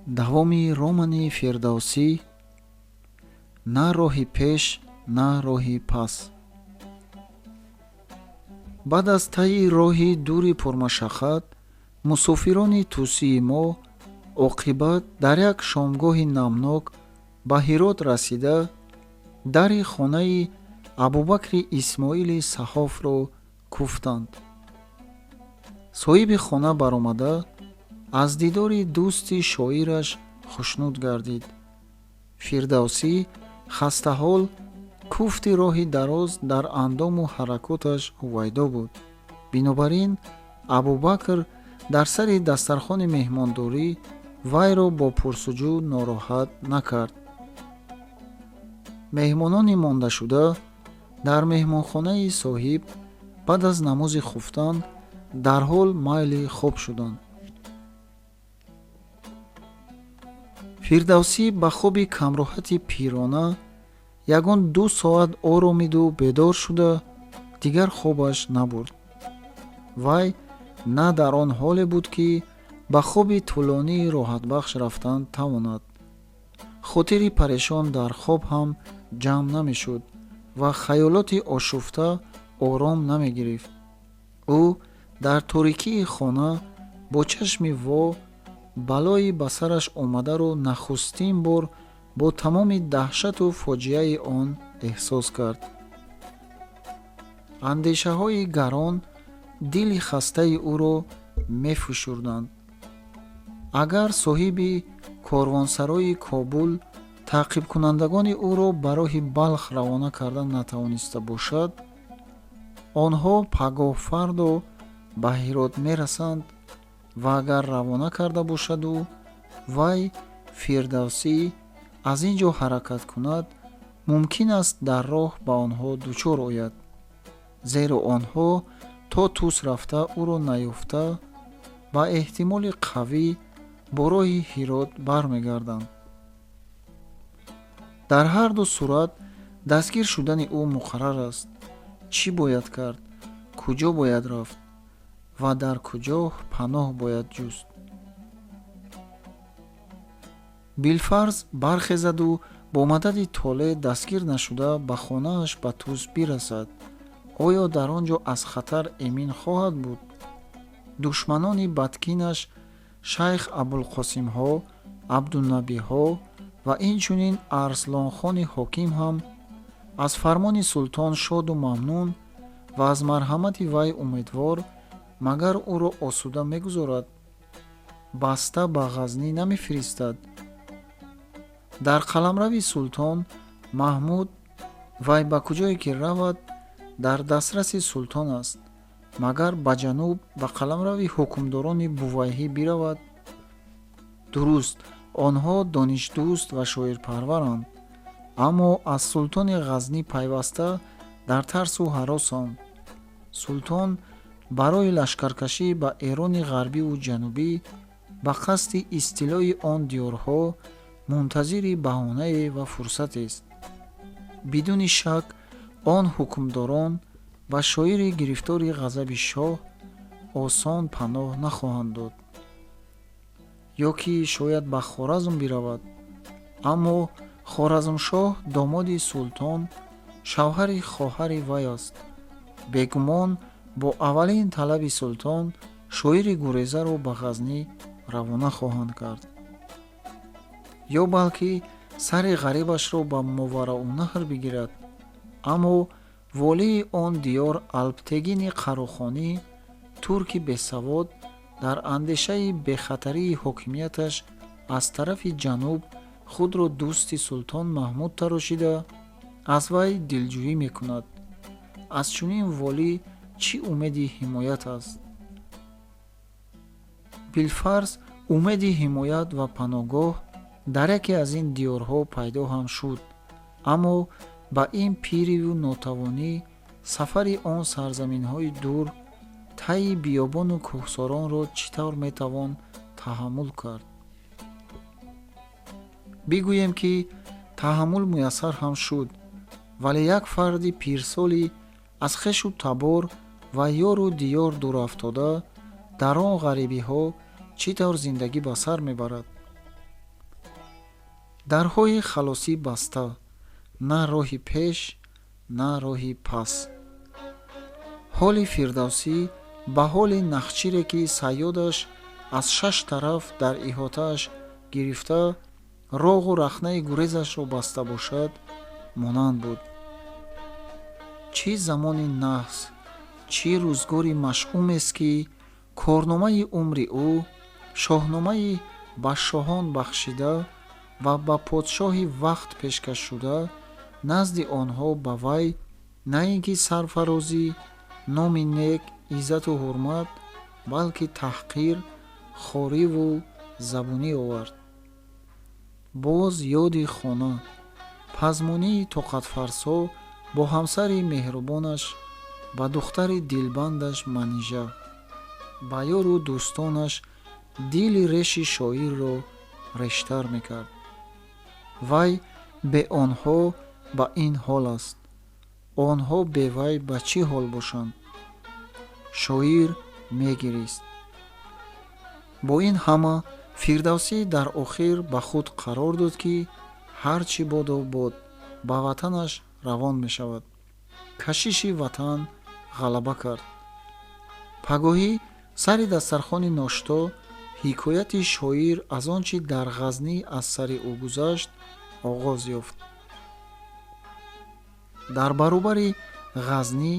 Давоми романи Фирдавсӣ «На роҳи пеш, на роҳи пас». Баъд аз таи роҳи дури пурмашаққат мусофирони тӯсии мо оқибат дар як шомгоҳи намнок ба Ҳирот расида, дари хонаи Абубакри Исмоили Саҳофро куфтанд. Соҳиби хона баромада, аз дидори дӯсти шоираш хушнуд гардид. Фирдавсӣ хастаҳол, куфти роҳи дароз дар андому ҳаракоташ ҳувайдо буд. Бинобар ин Абубакр дар сари дастархони меҳмондорӣ вайро бо пурсуҷӯ нороҳат накард. Меҳмонони мондашуда дар меҳмонхонаи соҳиб баъд аз намози хуфтан дарҳол майли хоб шуданд. Фирдавсӣ ба хоби камроҳати пирона ягон 2 соат оромиду бедор шуда, дигар хобаш набурд. Вай на дар он ҳоле буд, ки ба хоби тӯлонии роҳатбахш рафтан тавонад. Хотири парешон дар хоб ҳам ҷамъ намешуд ва хаёлоти ошуфта ором намегирифт. Ӯ дар торикии хона бо чашми во балои ба сараш омадаро нахустин бор бо тамоми даҳшату фоҷиаи он эҳсос кард. Андешаҳои гарон дили хастаи ӯро мефишурданд. Агар соҳиби корвонсарои Кобул таъқибкунандагони ӯро ба роҳи Балх равона карда натавониста бошад, онҳо пагоҳ фардо ба Ҳирот мерасанд ва агар равона карда бошаду вай Фирдавсӣ аз ин ҷо ҳаракат кунад, мумкин аст дар роҳ ба онҳо дучор ояд, зеро онҳо то Тус рафта ӯро наёфта, ба эҳтимоли қавӣ бо роҳи Ҳирот бармегарданд. Дар ҳар ду сурат дастгир шудани ӯ муқаррар аст. Чӣ бояд кард? Куҷо бояд рафт ва дар куҷо паноҳ бояд ҷуст? Билфарз бархезаду бо мадади толеъ дастгир нашуда ба хонааш ба Тус бирасад. Оё дар он ҷо аз хатар эмин хоҳад буд? Душманони бадкинаш шайх Абулқосимҳо, Абдунабиҳо ва инчунин Арслонхони ҳоким ҳам аз фармони султон шоду мамнун ва аз марҳамати вай умедвор, магар ӯро осуда мегузорад, баста ба Ғазнӣ намефиристад? Дар қаламрави султон Маҳмуд вай ба куҷое ки равад, дар дастраси султон аст, магар ба ҷануб ба қаламрави ҳукмдорони Бувайҳӣ биравад? Дуруст, онҳо донишдӯст ва шоирпарваранд, аммо аз султони Ғазнӣ пайваста дар тарсу ҳаросанд. Султон барои лашкаркашӣ ба Эрони ғарбиву ҷанубӣ ба қасди истилои он диёрҳо мунтазири баҳонае ва фурсатест. Бидуни шак он ҳукмдорон ба шоири гирифтори ғазаби шоҳ осон паноҳ нахоҳанд дод. Ё ки шояд ба Хоразм биравад, аммо Хоразмшоҳ домоди султон, шавҳари хоҳари вай аст. Бегумон бо аввалин талаби султон шоири гурезаро ба Ғазнӣ равона хоҳанд кард. Ё балки сари ғарибашро ба Моварауннаҳр бигирад, аммо волии он диёр Алптегини Қарохонӣ, турки бесавод, дар андешаи бехатарии ҳокимияташ аз тарафи ҷануб худро дӯсти султон Маҳмуд тарошида, аз вай дилҷӯӣ мекунад. Аз чунин волӣ чӣ умеди ҳимоят аст? Билфарз умеди ҳимоят ва паноҳгоҳ дар яке аз ин диёрҳо пайдо ҳам шуд, аммо ба ин пириву нотавонӣ сафари он сарзаминҳои дур, таи биёбону кӯҳсоронро чӣ тавр метавон таҳаммул кард? Бигӯем, ки таҳаммул муяссар ҳам шуд, вале як фарди пирсоли аз хешу табор ва ёру диёр дурафтода дар он ғарибиҳо чӣ тавр зиндагӣ ба сар мебарад? Дарҳои халосӣ баста, на роҳи пеш, на роҳи пас. Ҳоли Фирдавсӣ ба ҳоли нахчире, ки сайёдаш аз шаш тараф дар иҳотааш гирифта, роғу рахнаи гурезашро баста бошад, монанд буд. Чӣ замони наҳс, чӣ рӯзгори машъумест, ки корномаи умри ӯ, шоҳномаи ба шоҳон бахшида ва ба подшоҳи вақт пешкашшуда, назди онҳо ба вай на ин ки сарфарозӣ, номи нек, иззату ҳурмат, балки таҳқир, хориву забунӣ овард. Боз ёди хона, пазмонии тоқатфарсо бо ҳамсари меҳрубонаш, ба духтари дилбандаш Манижа, ба ёру дӯстонаш дили реши шоирро рештар мекард. Вай бе онҳо ба ин ҳол аст, онҳо бе вай ба чӣ ҳол бошанд? Шоир мегирист. Бо ин ҳама Фирдавсӣ дар охир ба худ қарор дод, ки ҳар чӣ бодо бод, ба ватанаш равон мешавад. Кашиши ватан ғалаба кард. Пагоҳӣ сари дастархони ношто ҳикояти шоир аз он чӣ дар Ғазнӣ аз сари ӯ гузашт оғоз ёфт. Дар баробари Ғазнӣ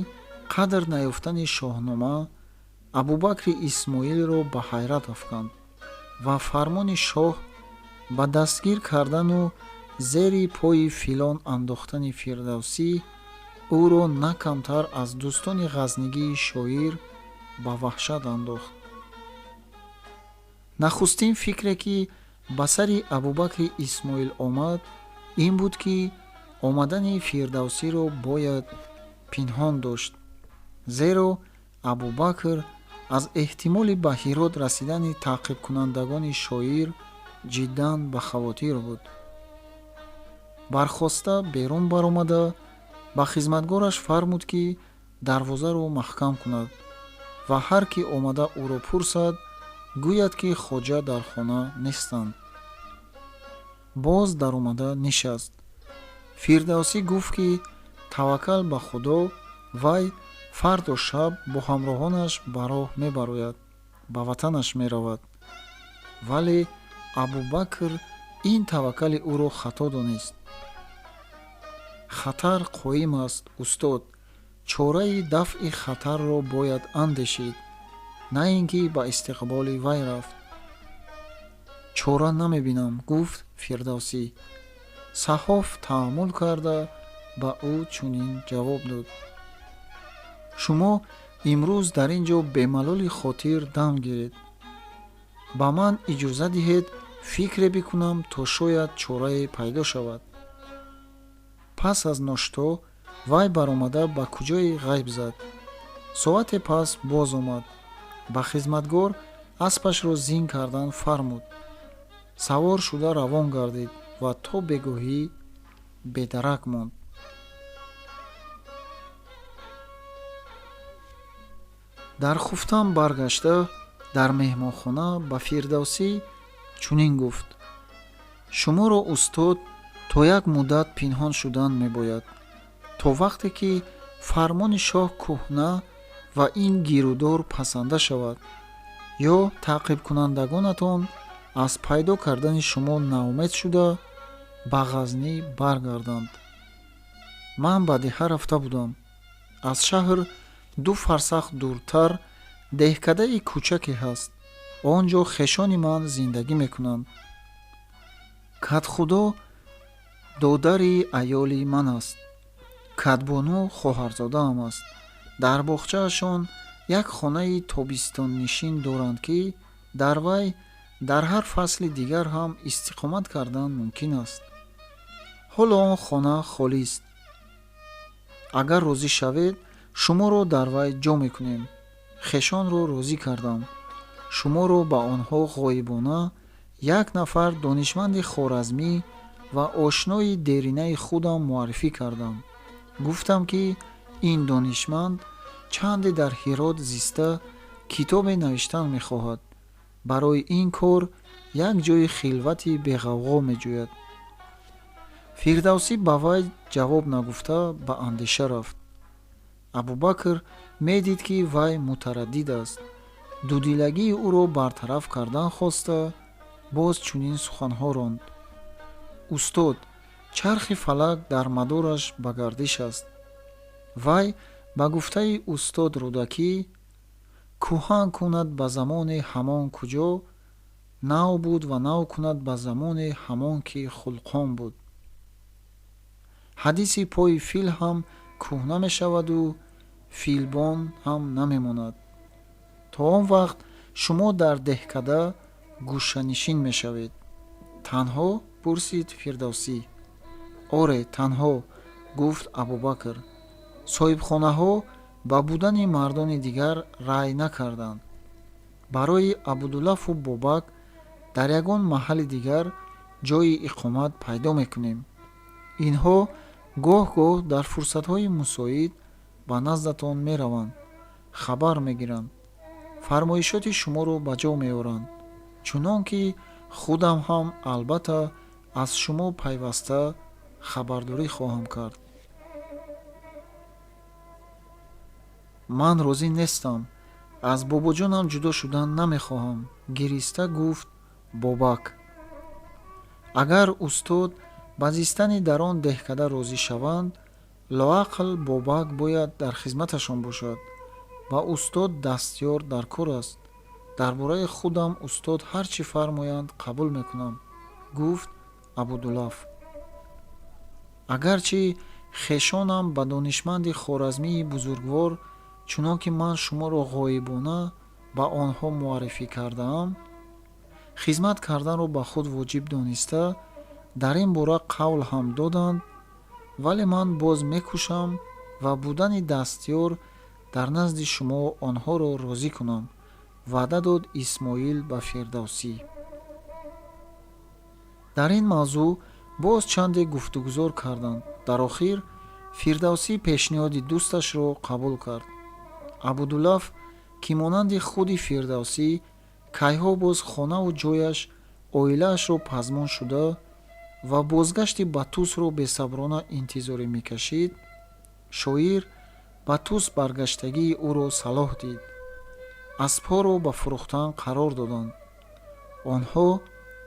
қадр наёфтани Шоҳнома Абубакри Исмоилро ба ҳайрат афканд ва фармони шоҳ ба дастгир кардану зери пои филон андохтани Фирдавсӣ ӯро на камтар аз дӯстони ғазнигии шоир ба ваҳшат андохт. Нахустин фикре, ки ба сари Абубакри Исмоил омад, ин буд, ки омадани Фирдавсиро бояд пинҳон дошт, зеро Абубакр аз эҳтимоли ба Ҳирот расидани таъқибкунандагони шоир ҷиддан ба хавотир буд. Бархоста берун баромада, ба хизматгораш фармуд, ки дарвозаро маҳкам кунад ва ҳар ки омада ӯро пурсад, гӯяд, ки хоҷа дар хона нестанд. Боз даромада нишаст. Фирдавсӣ гуфт, ки таваккал ба Худо, вай фардо шаб бо ҳамроҳонаш ба роҳ мебарояд, ба ватанаш меравад. Вале Абубакр ин таваккали ӯро хато донист. Хатар қоим аст, устод, чораи дафъи хатарро бояд андешид, на ин ки ба истиқболи вай рафт. Чора намебинам, гуфт Фирдавсӣ. Саҳҳоф таъаммул карда ба ӯ чунин ҷавоб дод: шумо имрӯз дар ин ҷо бемалоли хотир дам гиред. Ба ман иҷоза диҳед фикре бикунам, то шояд чорае пайдо шавад. Пас аз ношто вай баромада ба куҷое ғайб зад. Соате пас боз омад. Ба хизматгор аспашро зин кардан фармуд. Савор шуда равон гардид ва то бегоҳӣ бедарак монд. Дар хуфтан баргашта дар меҳмонхона ба Фирдавсӣ чунин гуфт: шуморо, устод, то як муддат пинҳон шудан мебояд, то вақте ки фармони шоҳ кӯҳна ва ин гирудор пасанда шавад ё таъқибкунандагонатон аз пайдо кардани шумо ноумед шуда ба Ғазнӣ баргарданд. Ман ба деҳа рафта будам. Аз шаҳр 2 фарсах дуртар деҳкадаи кӯчаке ҳаст. Он ҷо хешони ман зиндагӣ мекунанд. Кадхудо додари аёли ман аст. Кадбону хоҳарзодаам аст. Дар боғчаашон як хонаи тобистоннишин доранд, ки дар вай дар ҳар фасли дигар ҳам истиқомат кардан мумкин аст. Ҳоло он хона холист. Агар розӣ шавед, шуморо дар вай ҷо мекунем. Хешонро розӣ кардам. Шуморо ба онҳо ғоибона як нафар донишманди хоразмӣ ва ошнои деринаи худам муаррифӣ кардам. Гуфтам, ки ин донишманд чанде дар Ҳирот зиста китобе навиштан мехоҳад. Барои ин кор як ҷои хилвати беғавғо меҷӯяд. Фирдавсӣ ба вай ҷавоб нагуфта ба андеша рафт. Абубакр медид, ки вай мутараддид аст. Дудилагии ӯро бартараф кардан хоста, боз чунин суханҳо ронд: устод, чархи фалак дар мадораш ба гардиш аст. Вай ба гуфтаи устод Рӯдакӣ кӯҳан кунад ба замоне ҳамон куҷо нав буд ва нав кунад ба замоне ҳамон ки хулқон буд. Ҳадиси пои фил ҳам кӯҳна мешаваду филбон ҳам намемонад. То он вақт шумо дар деҳкада гӯшанишин мешавед. Танҳо? Пурсид Фирдавсӣ. Оре, танҳо, гуфт Абубакр. Соҳибхонаҳо ба будани мардони дигар рай накарданд. Барои Абудулафу Бобак дар ягон маҳалли дигар ҷойи иқомат пайдо мекунем. Инҳо гоҳ-гоҳ дар фурсатҳои мусоид ба наздатон мераванд, хабар мегиранд, фармоишоти шуморо ба ҷо меоранд, чунон ки худам ҳам албатта аз шумо пайваста хабардорӣ хоҳам кард. Ман розӣ нестам, аз бобоҷонам ҷудо шудан намехоҳам, гириста гуфт Бобак. Агар устод ба зистани дар он деҳкада розӣ шаванд, лоақал Бобак бояд дар хизматашон бошад. Ба устод дастёр дар кор аст. Дар бораи худам устод ҳар чӣ фармоянд қабул мекунам, гуфт Абудулаф. Агарчи хешонам ба донишманди хоразмии бузургвор, чунон ки ман шуморо ғоибона ба онҳо муаррифӣ кардаам, хизмат карданро ба худ воҷиб дониста, дар ин бора қавл ҳам доданд, вале ман боз мекӯшам ва будани дастёр дар назди шумо онҳоро розӣ кунам, ваъда дод Исмоил ба Фирдавсӣ. Дар ин мавзӯъ боз чанде гуфтугузор карданд. Дар охир Фирдавсӣ пешниҳоди дӯсташро қабул кард. Абудулаф, ки монанди худи Фирдавсӣ кайҳо боз хонаву ҷояш, оилаашро пазмон шуда ва бозгашти ба Тусро бесаброна интизорӣ мекашид, шоир ба Тус баргаштагии ӯро салоҳ дид. Аспҳоро ба фурӯхтан қарор доданд. Онҳо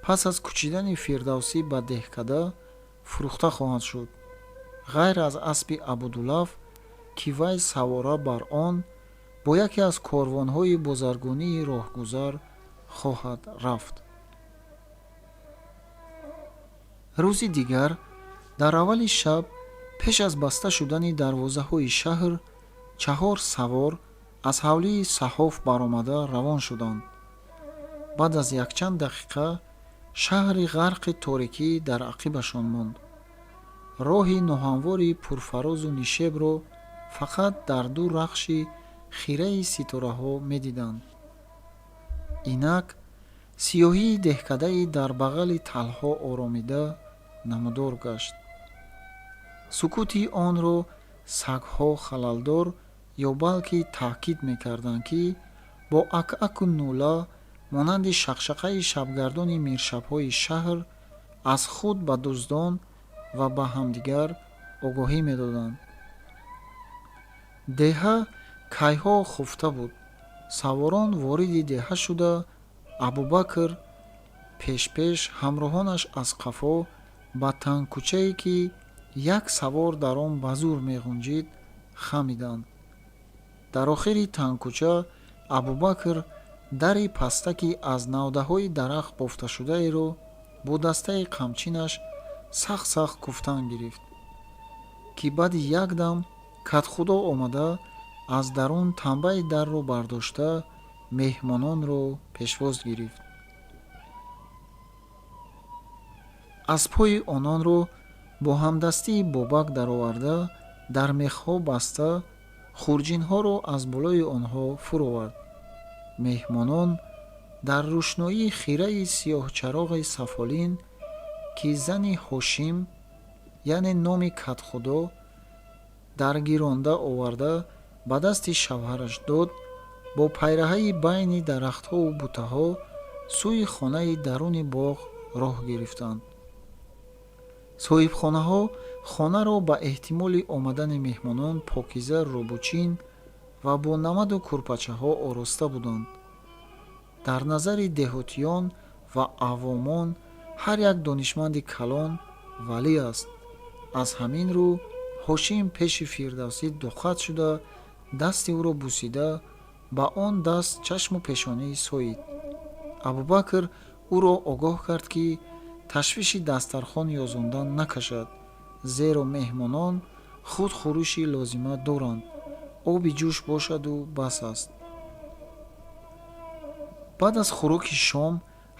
пас аз кӯчидани Фирдавсӣ ба деҳкада фурӯхта хоҳанд шуд. Ғайр аз аспи Абудулаф, ки вай савора бар он бо яке аз корвонҳои бозаргонии роҳгузар хоҳад рафт. Рӯзи дигар дар аввали шаб пеш аз баста шудани дарвозаҳои шаҳр чаҳор савор аз ҳавлии саҳоф баромада равон шуданд. Баъд аз якчанд дақиқа шаҳри ғарқи торикӣ дар ақибашон монд. Роҳи ноҳамвори пурфарозу нишебро фақат дар ду рахши хираи ситораҳо медиданд. Инак сиёҳии деҳкадаи дар бағали талҳо оромида намудор гашт. Сукути онро сагҳо халалдор ё балки таъкид мекарданд, ки бо акаку нула монанди шақшақаи шабгардони миршабҳои шаҳр аз худ ба дуздон ва ба ҳамдигар огоҳӣ медоданд. Деҳа кайҳо хуфта буд. Саворон вориди деҳа шуда, Абубакр пешпеш, ҳамроҳонаш аз қафо ба тангкӯчае, ки як савор дар он ба зӯр меғунҷид, хамиданд. Дар охири тангкӯча Абубакр дари пастаки аз навдаҳои дарахт бофташудаеро бо дастаи қамчинаш сахт-сахт куфтан гирифт, ки баъди як дам кадхудо омада аз дарун танбаи дарро бардошта меҳмононро пешвоз гирифт. Аспҳои ононро бо ҳамдастии Бобак дароварда, дар мехҳо баста, хурҷинҳоро аз болои онҳо фуровард. Меҳмонон дар рӯшноии хираи сиёҳчароғи сафолин, ки зани Ҳошим, яъне номи кадхудо, даргиронда оварда ба дасти шавҳараш дод, бо пайраҳаи байни дарахтҳову бутаҳо сӯи хонаи даруни боғ роҳ гирифтанд. Соҳибхонаҳо хонаро ба эҳтимоли омадани меҳмонон покиза рӯбучин ва бо намаду курпачаҳо ороста буданд. Дар назари деҳотиён ва авомон ҳар як донишманди калон валӣ аст. Аз ҳамин рӯ Ҳошим пеши Фирдавсӣ дуқат шуда, дасти ӯро бусида, ба он даст чашму пешонӣ соид. Абубакр ӯро огоҳ кард, ки ташвиши дастархон ёзондан накашад, зеро меҳмонон худ хӯриши лозима доранд, оби ҷӯш бошаду бас аст. Баъд аз хӯроки шом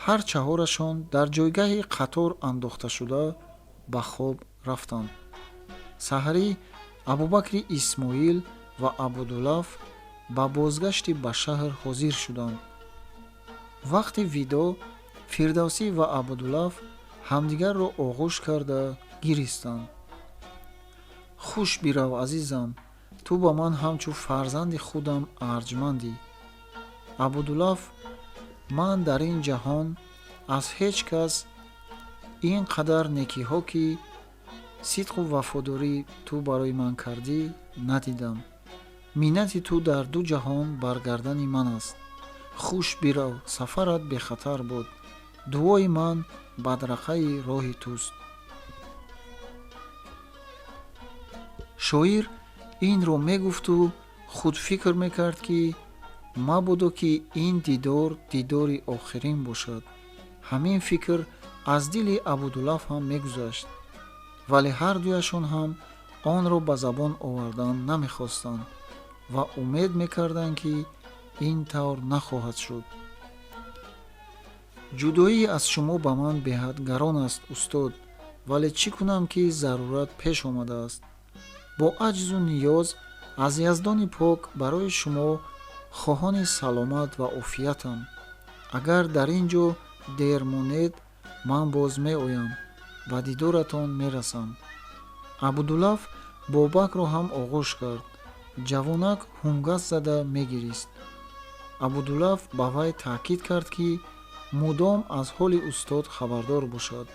ҳар чаҳорашон дар ҷойгаҳи қатор андохташуда ба хоб рафтанд. Саҳарӣ Абубакри Исмоил ва Абудулаф ба бозгашти ба шаҳр ҳозир шуданд. Вақти видо Фирдавсӣ ва Абудулаф ҳамдигарро оғӯш карда гиристанд. Хуш бирав, азизам, ту ба ман ҳамчун фарзанди худам арҷмандӣ. Абудулаф, ман дар ин ҷаҳон аз ҳеҷ кас ин қадар некиҳо, ки сидқу вафодорӣ ту барои ман кардӣ, надидам. Миннати ту дар ду ҷаҳон бар гардани ман аст. Хуш бирав, сафарат бехатар буд. Дуои ман бадрақаи роҳи туст. Шоир инро мегуфту худ фикр мекард, ки мабодо ки ин дидор дидори охирин бошад. Ҳамин фикр аз дили Абудулаф ҳам мегузашт, вале ҳар дуяшон ҳам онро ба забон овардан намехостанд ва умед мекарданд, ки ин тавр нахоҳад шуд. Ҷудоӣ аз шумо ба ман беҳад гарон аст, устод, вале чӣ кунам, ки зарурат пеш омадааст. Бо аҷзу ниёз аз Яздони пок барои шумо хоҳони саломат ва офиятам. Агар дар ин ҷо дер монед, ман боз меоям, ба дидоратон мерасам. Абудулаф Бобакро ҳам оғӯш кард. Ҷавонак ҳунгас зада мегирист. Абудулаф ба вай таъкид кард, ки мудом аз ҳоли устод хабардор бошад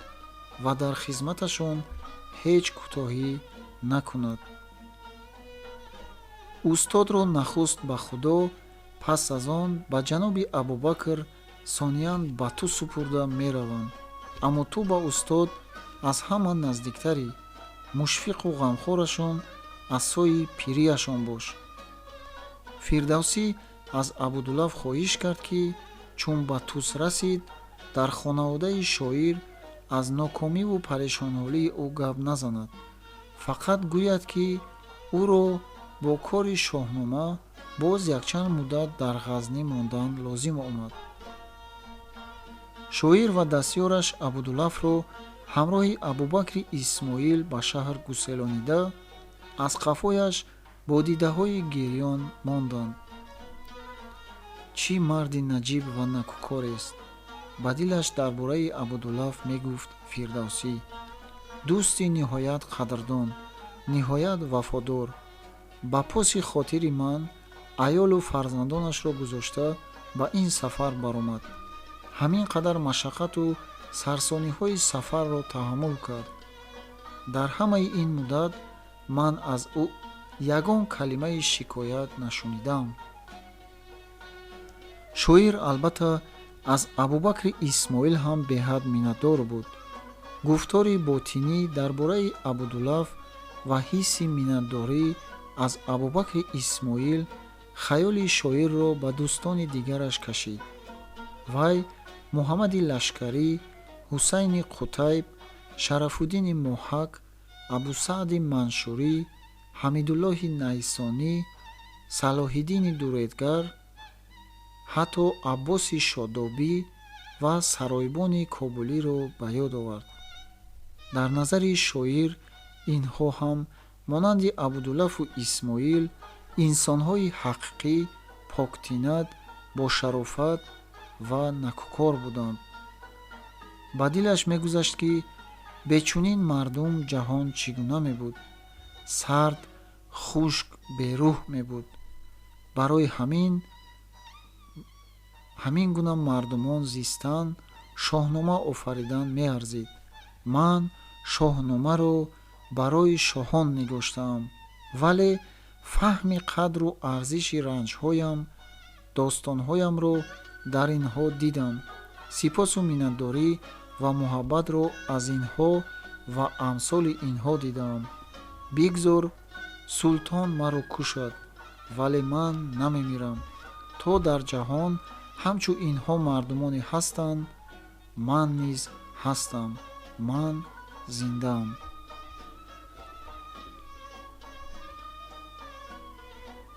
ва дар хизматашон ҳеҷ кӯтоҳӣ накунад. Устодро нахуст ба Худо, пас аз он ба ҷаноби Абубакр, сониян ба ту супурда меравам. Аммо ту ба устод аз ҳама наздиктарӣ, мушфиқу ғамхорашон аз сои пирияшон бош. Фирдавсӣ аз Абудулаф хоҳиш кард, ки чун ба Тус расид, дар хонаводаи шоир аз нокомиву парешонҳолии ӯ гап назанад, фақат гӯяд, ки ӯро бо кори Шоҳнома боз якчанд муддат дар Ғазнӣ мондан лозим омад. Шоир ва дастёраш Абудулафро ҳамроҳи Абубакри Исмоил ба шаҳр гуселонида, аз қафояш бо дидаҳои гирён монданд. Чӣ марди наҷиб ва накӯкорест, ба дилаш дар бораи Абудулаф мегуфт Фирдавсӣ. Дӯсти ниҳоят қадрдон, ниҳоят вафодор. Ба поси хотири ман аёлу фарзандонашро гузошта ба ин сафар баромад. Ҳамин қадар машаққату сарсониҳои сафарро таҳаммул кард. Дар ҳамаи ин муддат ман аз ӯ ягон калимаи шикоят нашунидам. Шоир албатта аз Абубакри Исмоил ҳам беҳад миннатдор буд. Гуфтори ботинӣ дар бораи Абудулаф ва ҳисси миннатдорӣ аз Абубакри Исмоил хаёли шоирро ба дӯстони дигараш кашид. Вай Муҳаммади Лашкарӣ, Ҳусайни Қутайб, Шарафуддини Моҳак, Абусаъди Маншурӣ, Ҳамидуллоҳи Найсонӣ, Салоҳиддини Дуредгар, ҳатто Аббоси Шодобӣ ва саройбони Кобулиро ба ёд овард. Дар назари шоир инҳо ҳам монанди Абудулафу Исмоил инсонҳои ҳақиқӣ, поктинат, бошарофат ва накӯкор буданд. Ба дилаш мегузашт, ки бечунин мардум ҷаҳон чӣ гуна мебуд? Сард, хушк, берӯҳ мебуд. Барои ҳамин гуна мардумон зистан, Шоҳнома офаридан меарзид. Ман Шоҳномаро барои шоҳон нигоштаам, вале фаҳми қадру арзиши ранҷҳоям, достонҳоямро дар инҳо дидам. Сипосу миннатдорӣ ва муҳаббатро аз инҳо ва амсоли инҳо дидаам. Бигзор султон маро кушад, вале ман намемирам. То дар ҷаҳон ҳамчу инҳо мардумоне ҳастанд, ман низ ҳастам, ман зиндаам.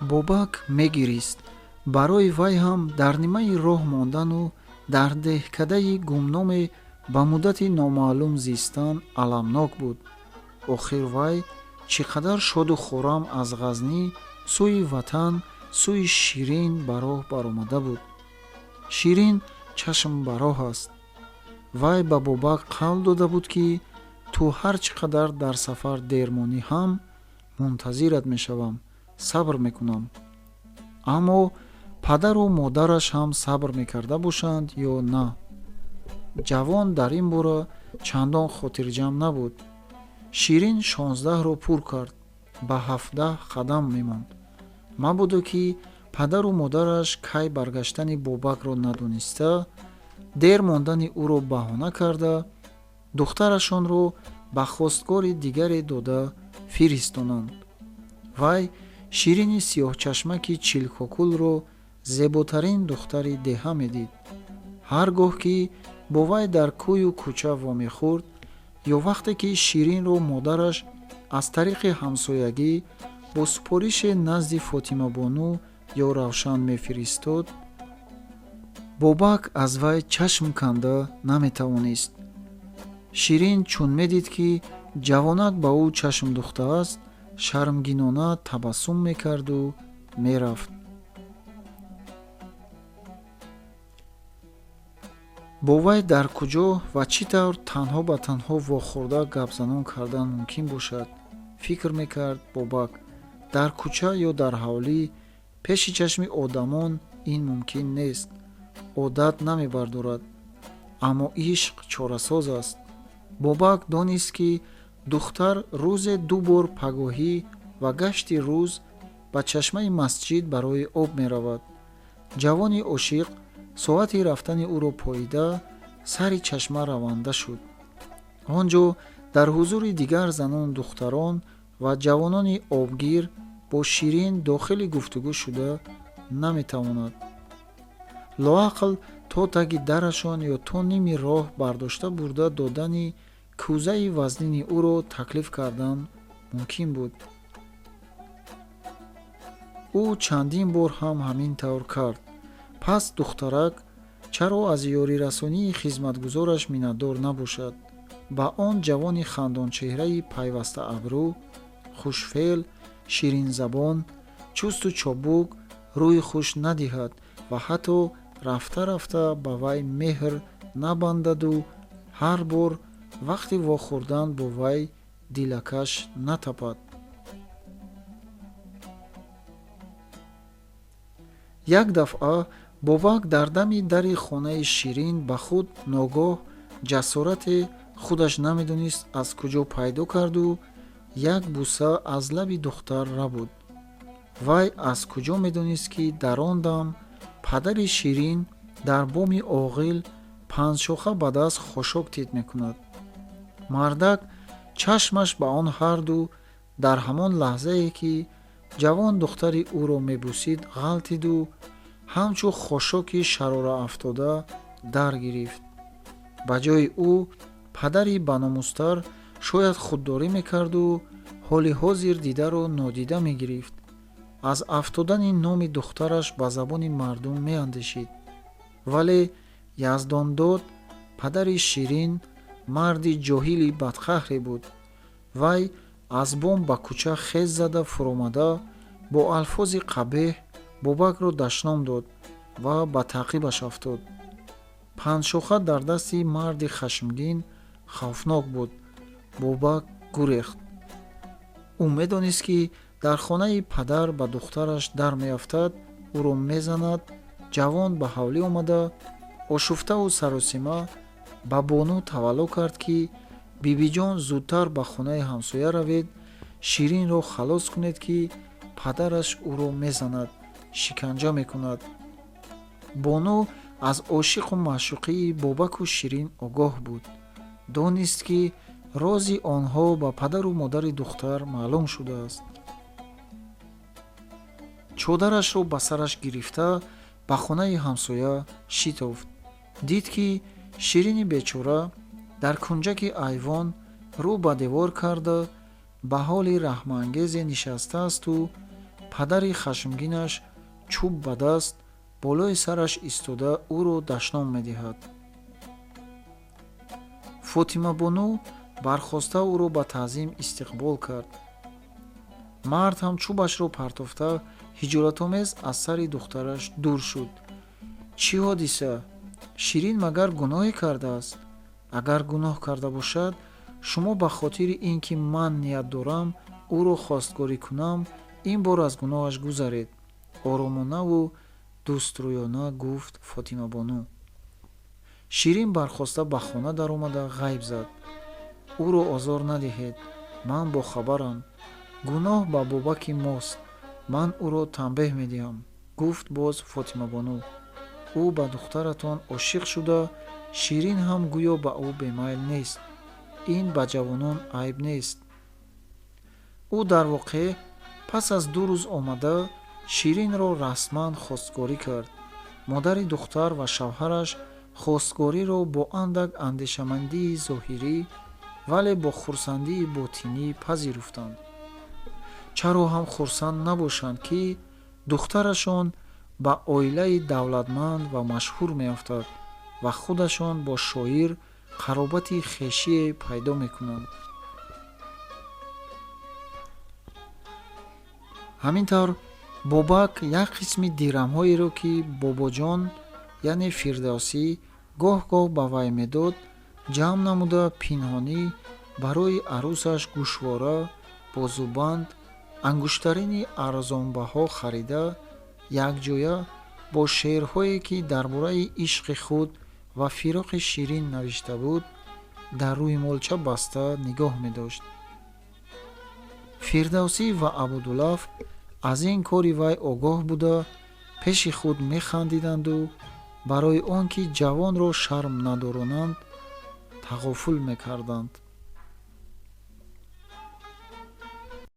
Бобак мегирист. Барои вай ҳам дар нимаи роҳ мондану дар деҳкадаи гумноме ба муддати номаълум зистан аламнок буд. Охир вай чӣ қадар шоду хуррам аз Ғазнӣ сӯи ватан, сӯи Ширин ба роҳ баромада буд. Ширин чашм ба роҳ аст. Вай ба Бобак қавл дода буд, ки ту ҳар чӣ қадар дар сафар дер монӣ ҳам мунтазират мешавам, сабр мекунам. Аммо падару модараш ҳам сабр мекарда бошанд ё на? Ҷавон дар ин бора чандон хотирҷамъ набуд. Ширин 16-ро пур кард, ба 17 қадам мемонд. Мабодо ки падару модараш кай баргаштани Бобакро надониста, дер мондани ӯро баҳона карда, духтарашонро ба хостгори дигаре дода фиристонанд. Вай Ширини сиёҳчашмаки чилкокулро зеботарин духтари деҳа медид. Ҳар гоҳ ки бо вай дар кӯю кӯча вомехӯрд ё вақте ки Ширинро модараш аз тариқи ҳамсоягӣ бо супорише назди Фотимабону ё Равшан мефиристод, Бобак аз вай чашм канда наметавонист. Ширин чун медид, ки ҷавонак ба ӯ чашм духтааст, шармгинона табассум мекарду мерафт. Бо вай дар куҷо ва чӣ тавр танҳо ба танҳо вохӯрда гапзанон кардан мумкин бошад, фикр мекард Бобак. Дар кӯча ё дар ҳавлӣ пеши чашми одамон ин мумкин нест, одат намебардорад. Аммо ишқ чорасоз аст. Бобак донист, ки духтар рӯзе ду бор пагоҳӣ ва гашти рӯз ба чашмаи масҷид барои об меравад. Ҷавони ошиқ соати рафтани ӯро поида сари чашма раванда шуд. Он ҷо дар ҳузури дигар занону духтарон ва ҷавонони обгир бо Ширин дохили гуфтугӯ шуда наметавонад. Лоақл то таги дарашон ё то ними роҳ бардошта бурда додани кӯзаи вазнини ӯро таклиф кардан мумкин буд. Ӯ чандин бор ҳам ҳамин тавр кард. Пас духтарак чаро аз ёрирасонии хизматгузораш миннатдор набошад? Ба он ҷавони хандончеҳраи пайвастаабрӯ, хушфеъл, ширинзабон, чусту чобук рӯи хуш надиҳад ва ҳатто рафта-рафта ба вай меҳр набандаду ҳар бор вақти вохӯрдан бо вай дилакаш натапад. Як дафъа Бобак дар дами дари хонаи Ширин ба худ ногоҳ ҷасорате худаш намедонист аз куҷо пайдо карду як буса аз лаби духтар рабуд. Вай аз куҷо медонист, ки дар он дам падари Ширин дар боми оғил панҷшоха ба даст хошок тит мекунад. Мардак чашмаш ба он ҳарду дар ҳамон лаҳзае, ки ҷавон духтари ӯро мебусид, ғалтиду ҳамчун хошоки шарораафтода дар гирифт. Ба ҷои ӯ падари баномустар шояд худдорӣ мекарду ҳоли ҳозир дидаро нодида мегирифт. Аз афтодани номи духтараш ба забони мардум меандешид. Вале Яздондод, падари Ширин, марди ҷоҳили бадқаҳре буд. Вай аз бом ба кӯча хез зада фуромада бо алфози қабеҳ Бобакро дашном дод ва ба таъқибаш афтод. Панҷшоха дар дасти марди хашмгин хавфнок буд. Бобак гурехт. Ӯ медонист, ки дар хонаи падар ба духтараш дар меафтад, ӯро мезанад. Ҷавон ба ҳавлӣ омада ошуфтаву саросима ба бону тавалло кард, ки Бибиҷон, зудтар ба хонаи ҳамсоя равед, Ширинро халос кунед, ки падараш ӯро мезанад, шиканҷа мекунад. Бону аз ошиқу маъшуқии Бобаку Ширин огоҳ буд. Донист, ки рози онҳо ба падару модари духтар маълум шудааст. Чодарашро ба сараш гирифта, ба хонаи ҳамсоя шитофт. Дид, ки Ширини бечора дар кунҷаки айвон рӯ ба девор карда, ба ҳоли раҳмангезе нишастаасту падари хашмгинаш чӯб ба даст болои сараш истода, ӯро дашном медиҳад. Фотимабону бархоста, ӯро ба таъзим истиқбол кард. Мард ҳам чӯбашро партофта, ҳиҷолатомез аз сари духтараш дур шуд. Чӣ ҳодиса? Ширин магар гуноҳе кардааст? Агар гуноҳ карда бошад, шумо ба хотири ин ки ман ният дорам ӯро хостгорӣ кунам, ин бор аз гуноҳаш гузаред, оромонаву дӯстрӯёна гуфт Фотимабону. Ширин бархоста, ба хона даромада, ғайб зад. Ӯро озор надиҳед, ман бохабарам. Гуноҳ ба Бобаки мост, ман ӯро танбеҳ медиҳам, гуфт боз Фотимабону. Ӯ ба духтаратон ошиқ шуда, Ширин ҳам гӯё ба ӯ бемайл нест. Ин ба ҷавонон айб нест. Ӯ дар воқеъ пас аз 2 рӯз омада, Ширинро расман хостгорӣ кард. Модари духтар ва шавҳараш хостгориро бо андак андешамандии зоҳирӣ, вале бо хурсандии ботинӣ пазируфтанд. Чаро ҳам хурсанд набошанд, ки духтарашон ба оилаи давлатманд ва машҳур меафтад ва худашон бо шоир қаробати хешие пайдо мекунанд. Ҳамин тавр, Бобак як қисми дирамҳоеро, ки Бобоҷон, яъне Фирдавсӣ, гоҳ-гоҳ ба вай медод, ҷамъ намуда, пинҳонӣ барои арӯсаш гӯшвора, бозубанд, ангуштарини арзонбаҳо харида, якҷоя бо шеърҳое, ки дар бораи ишқи худ ва фироқи Ширин навишта буд, дар рӯймолча баста нигоҳ медошт. Фирдавсӣ ва Абудулаф аз ин кори вай огоҳ буда, пеши худ механдиданду барои он ки ҷавонро шарм надоронанд, тағофул мекарданд.